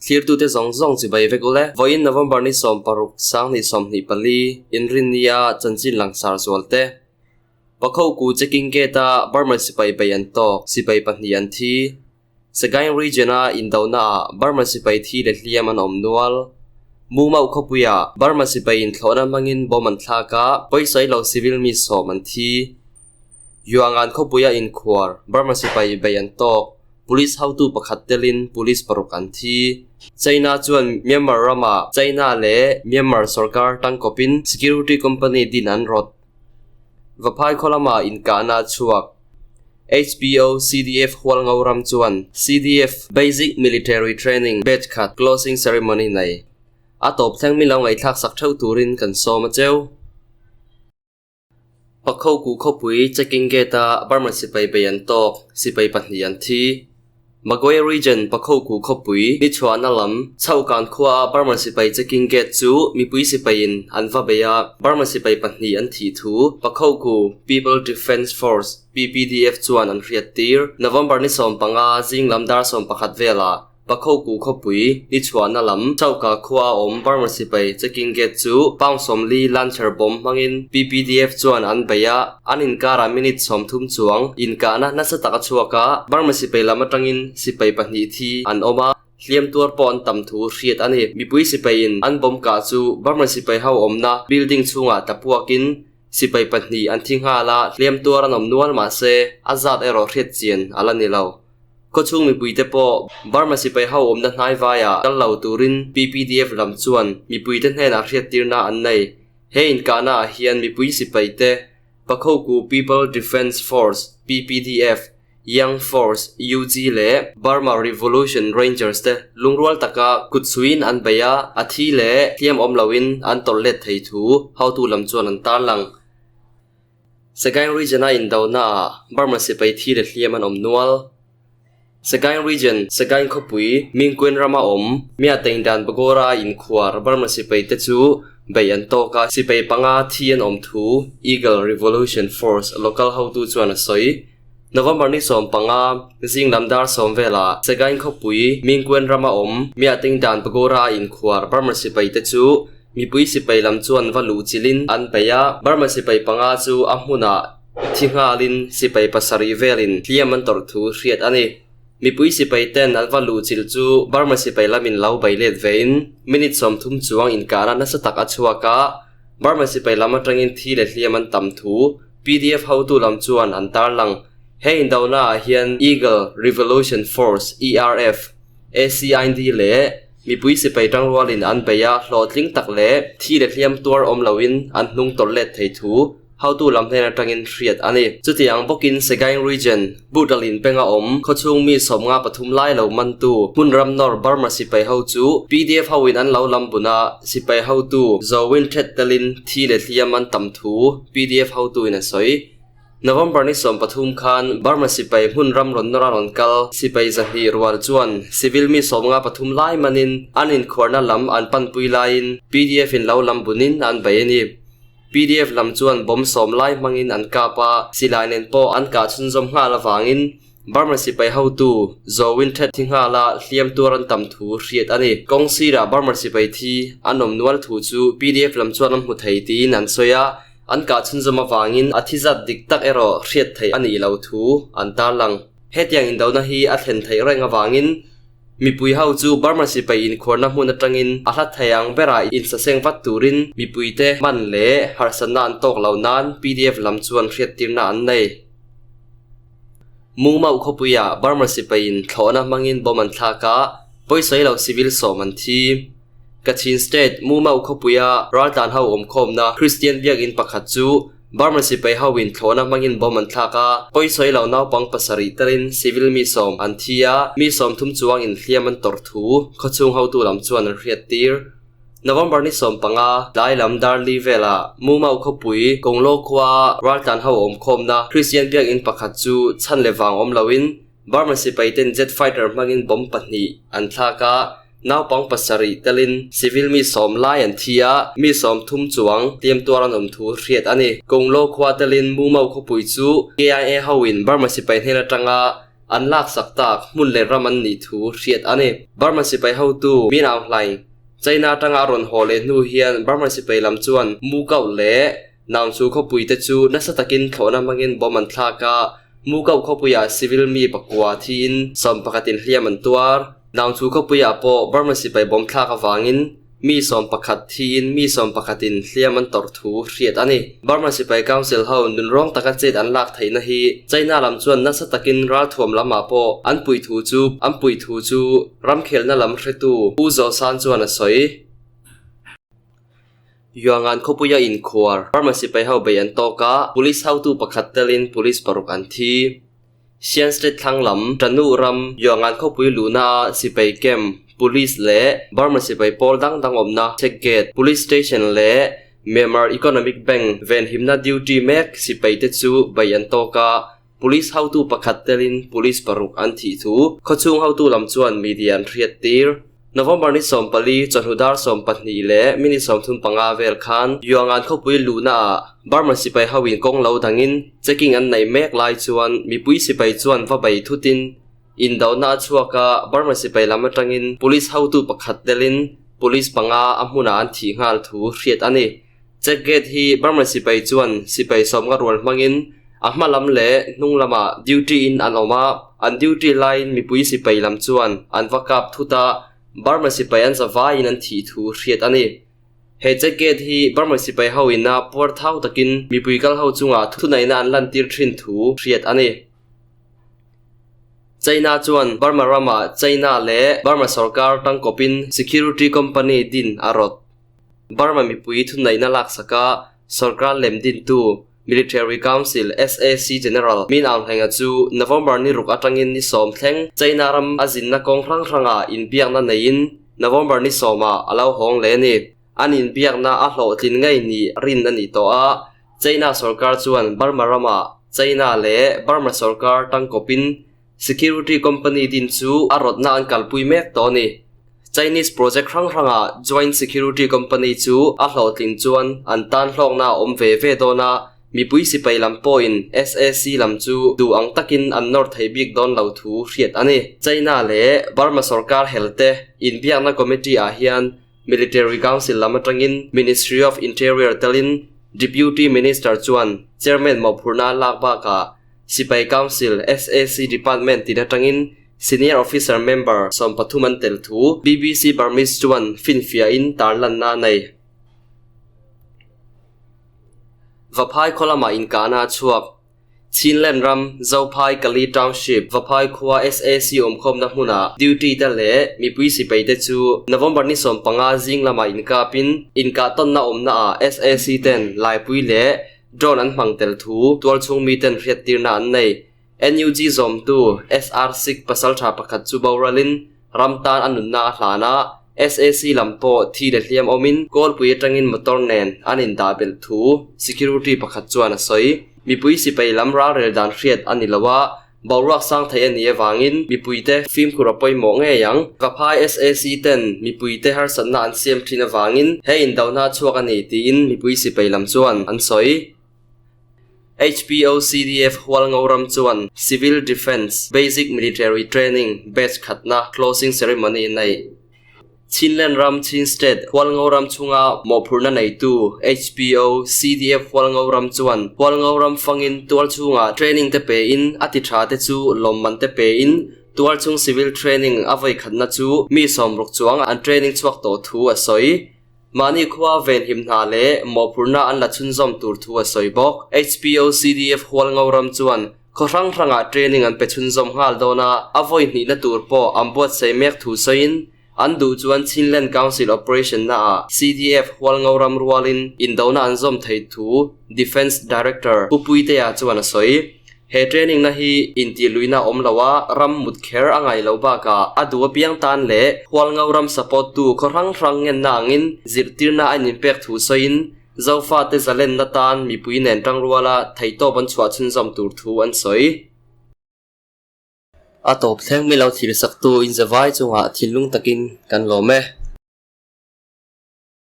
Thlirtute zawng zawng chibai vek ule. Vawiin November ni 16 sang ni 24 Inrinnia chanchin langsar zualte. Pakhoku checking gate-a Burma sipai bei an tawk, sipai pahnih an thi. Sagaing region-a indonaah Burma sipai thi leh hliam an awm nual. Mumau khawpuiah Burma sipai inthlawhna hmangin bomb an thlak a, pawisawi lo civil mi sawm an thi. Yuangan khawpuia inkhuar Burma sipai bei an tawk. Police hotu pakhat telin police paruk an thi. China chuan Myanmar ramah China leh Myanmar sorkar tangkawpin security company din an rawt. Vaphai khaw lamah inkahna a chhuak. HBO CDF Hualngo ram chuan CDF Basic Military Training batch khat closing ceremony nei. A tawp thleng mi lo ngaihthlak sak theuh turin kan sawm a cheu. Pakhoku khawpui checking gate-a Burma sipai bei an tawk, sipai pahnih an thi. Magway Region Pakhoku khawpui ni chhuahna lam chhohkan khuaah Burma sipai checking gate chu mipui sipaiin an va bei a, Burma sipai pahnih an thih thu Pakhoku People Defence Force, PPDF, chuan an hriattir. November ni 15 zing lam dar 11 velah Pakhoku khawpui ni chhuahna lam Chauka khua a awm Burma sipai checking gate chu pound 40 launcher bomb hmangin PPDF chuan an bei a, an inkarah minute 30 chuang inkahna nasa tak a chhuak a, Burma sipai lam atangin sipai pahnih thi an awm a, hliam tuar pawh an tam thu hriat a ni. Mipui sipaiin an bomb kah chu Burma sipai ho awmna building chhungah tla puakin sipai pahnih an thi nghal a, hliam tuar an awm nual mahse a zat erawh hriat chian a la ni lo. Khawchhung mipuite pawh Burma sipai ho awmna hnai vaiah kal lo turin PPDF lam chuan mipuite hnenah hriattirna an nei. He inkahna ah hian mipui sipaite Pakhoku People Defence Force, PPDF, Young Force, UG, leh Burma Revolution Rangers te lungrual taka kut suiin an bei a, a thi leh hliam awm loin an tawlh let thei thu hotu lam chuan an tarlang. Sagaing Region-a indonaah Burma sipai thi leh hliam an awm nual. Sagaing Region, Sagaing khawpui, Mingkuen rama awm, Myatein dan Bagora-a inkhuar Burma sipai te chu bei an tawk a, sipai panga thi an awm thu Eagle Revolution Force local hotu chuan a sawi. November ni 15, zing lam dar 10 velah Sagaing khawpui, Mingkuen rama awm, Myatein dan Bagora-a inkhuar Burma sipai te chu Mipui sipai lam chuan va luh chilhin an bei a, Burma sipai panga chu a hmunah thi nghalin sipai pasarih velin hliam an tawrh thu hriat a ni. Mipui sipai ten an va luh chilh chu Burma sipai lamin lo bei let vein minute 30 chuang inkahna nasa tak a chhuak a, Burma sipai lam atangin thi leh hliam an tam thu PDF hotu lam chuan an tarlang. He indonaah hian Eagle Revolution Force, ERF, ACIND leh mipui sipai tangrualin an bei a, hlawhtling tak leh thi leh hliam tuar awm loin an hnung tawlh let thei thu hotu lam hnen atangin hriat a ni. Chutiang bawkin Sagaing Region, Butalin penga awm khawchhung mi 53 lai lo mantu hmun ram nawr Burma sipai ho chu PDF hoin an lo lam bun a, sipai hotu Zawin Thet telin thi leh hliam an tam thu PDF hotuin a sawi. November ni 13 khan Burma sipai hmun ram rawn nawr a rawn kal. Sipai 200 rual chuan civil mi 53 lai manin an inkhuarna lam an panpui laiin PDF in lo lam bunin an bei a ni. PDF lam chuan bomb 10 lai hmangin an kap a, silai nen pawh an kah chhunzawm nghal avangin Burma sipai hotu Zawin Thet thi nghala hliam tuar an tam thu hriat a ni. Kawng sirah Burma sipai thi an awm nual thu chu PDF lam chuan an hmu thei tiin an sawi a, An kah chhunzawm avangin a thi zat dik tak erawh hriat theih a nih loh thu an tarlang. Hetiang indona hi a thlen theih reng avangin mipui ho chu Burma sipai inkhuarna hmun atangin a hla thei ang berah insaseng vat turin mipuite hman leh harsatna an tawk loh nan PDF lam chuan hriattirna an nei. Mumau khawpuiah Burma sipaiin thlawhna hmangin bomb an thlak a, pawisawi lo civil 10 an thi. Kachin State, Mumau khawpuia raltlan ho awmkhawmna Kristian biakinn pakhat chu Burma sipai hoin thlawhna hmangin bomb an thlak a, pawisawi lo naupang pasarih telin civil mi 10 an thi a, mi 30 chuangin hliam an tawrh thu khawchhung hotu lam chuan an hriattir. November ni 15, tlai lam dar li velah Mumau khawpui Kawnglaw khuaa raltlan ho awmkhawmna Kristian biakinn pakhat chu chhan leh vang awm loin Burma sipai ten jet fighter hmangin bomb pahnih an thlak a, naupang pasarih telin civil mi 10 lai an thi a, mi 30 chuang hliam tuar an awm thu hriat a ni. Kawnglaw khua telin Mumau khawpui chu KIA hoin Burma sipai hnen atanga. an laksak tak hmun leh ram an nih thu hriat a ni. Burma sipai hotu Min Aung Hlaing, China atanga a rawn haw leh hnu hian Burma sipai lam chuan Mu Kauh leh Naungchu khawpui te chu nasa takin thlawhna hmangin bomb an thlak a, Mu Kauh khawpuiah civil mi pakua thiin sawmpakhatin hliam an tuar. Naungchu khawpuiah pawh Burma sipai bomb thlak avangin Mi 11 thiin mi 11 in hliam an tawrh thu hriat a ni. Burma Sipai Council ho nunrawng taka chet an lak theihna hi China lam chuan nasa takin ralthuam lamah pawh an puih thu chu an puih thu chu ramkhelna lam hretu Pu Zawsan chuan a sawi. Yuangan khawpuia inkhuar Burma Sipai ho bei an tawk a, Police hotu pakhat telin Police paruk an thi. Sian State thlang lam Tanu ram Yuangan khawpui luhna sipai camp, Police leh Burma sipai pawl dang dang awmna check gate, Police station leh Myanmar Economic Bank venhimna duty mek sipai te chu bei an tawk a, Police hotu pakhat telin Police paruk an thih thu khawchhung hotu lam chuan media an hriat tir. November ni 14 chawhnu dar 12 leh minute 35 vel khan Yuangan khawpui luhna ah Burma sipai ho in kawng lo dangin checking an neih mek lai chuan mipui sipai chuan va bei thutin indohna a chhuak a, Burma sipai lam atangin police hotu pakhat telin police panga a hmunah an thih nghal thu hriat a ni. Check gate hi Burma sipai chuan sipai sawmnga rual hmangin a hma lam leh hnung lamah duty in an awm a, an duty laiin mipui sipai lam chuan an va kap thut a, Burma sipai an za vaiin an thih thu hriat a ni. He check gate hi Burma sipai ho ina puar thau takin mipui kal ho chungah thunaihna an lantir thin thu hriat a ni. China chuan Burma ramah China leh Burma sorkar tangkawpin security company din a rawt. Burma mipui thunaihna laksaka sorkar lem dintu Military Council, SAC, General Min Aung Hlaing-a chu November ni ruk atangin ni sawm thleng China ram a zinna kawng hrang hrangah inbiakna neiin November ni sawmah a lo hawng leh a ni. An inbiakna a hlawhtlin ngei ni rin a ni tawh a, China sorkar chuan Burma ramah China leh Burma sorkar tangkawpin Security company din chu a rawtna an kalpui mek tawh a ni. Chinese project hrang hrangah joint security company chu a hlawhtling chuan an tan hlawkna a awm ve ve dawn a, mipui sipai lam pawhin SAC lam chu duh ang takin an nawr thei bik dawn lo thu hriat a ni. China leh Burma sorkar helte inbiakna committee ah hian Military Council lam atangin Ministry of Interior telin Deputy Minister chuan Chairman mawhphurhna a lak bakah Sipai Council, SAC, Department tin atangin Senior Officer Member 13 an tel thu BBC Burmese chuan finfiahin tarlanna a nei. Vaphai khaw lamah inkahna a chhuak. Chinland ram, Zophai Kali Township, Vaphai khua SAC awmkhawmna hmunah duty te leh mipui sipai te chu November ni 15 zing lamah inkapin inkahtawnna awmna ah SAC ten laipui leh Drone an hmang tel thu tualchhung miten hriattirna an nei. NUG zawmtu SR Sikh pasaltha pakhat chu boralin ram tan a nunna a hlan a, SAC lam pawh thi leh hliam awmin kawlpui atangin motor nen an indah belh thu security pakhat chuan a sawi. Mipui sipai lam ralrel dan hriat a ni lo a, Boruak sang thei a nih avangin mipuite fimkhur a pawimawh ngei ang. Vaphai SAC ten mipuite harsatna an siam thin avangin he indohna a chhuak a ni tiin mipui sipai lam chuan an sawi. HPOCDF Hualngo ram chuan Civil Defence Basic Military Training Batch khatna closing ceremony nei. Chinland ram Chin State Hualngo ram chhunga mawhphurhna neitu HPO CDF Hualngo ram chuan Hualngo ram fangin tual chhungah training te pein a ti tha te chu lawmman te pein tual chhung civil training a vawi khatna chu mi sawmruk chuang an training chhuak tawh thu a sawi. Mahni khua venhim hna leh mawhphurhna an la chhunzawm tur thu a sawi bawk. HPO CDF Hualngo ram chuan Khaw hrang hrangah training an pe chhunzawm nghal dawn a, a vawi hnihna tur pawh an buatsaih mek thu sawiin an duh chuan Chinland Council Operation naah CDF Hualngo ram rualin indona an zawm theih thu Defence Director Pu Puitea chuan a sawi. He training na hi intihluihna awm lo a, ram mut kher a ngaih loh bakah a duh apiang tan leh Hualngo ram support tu khaw hrang hrang ngenna angin zirtirna a inpek thu sawiin Zofate zalenna tan mipui nen tangruala theihtawp an chhuah chhunzawm tur thu an sawi. A tawp thleng mi lo thilsaktu inzavai chungah thinlung takin kan lawm e.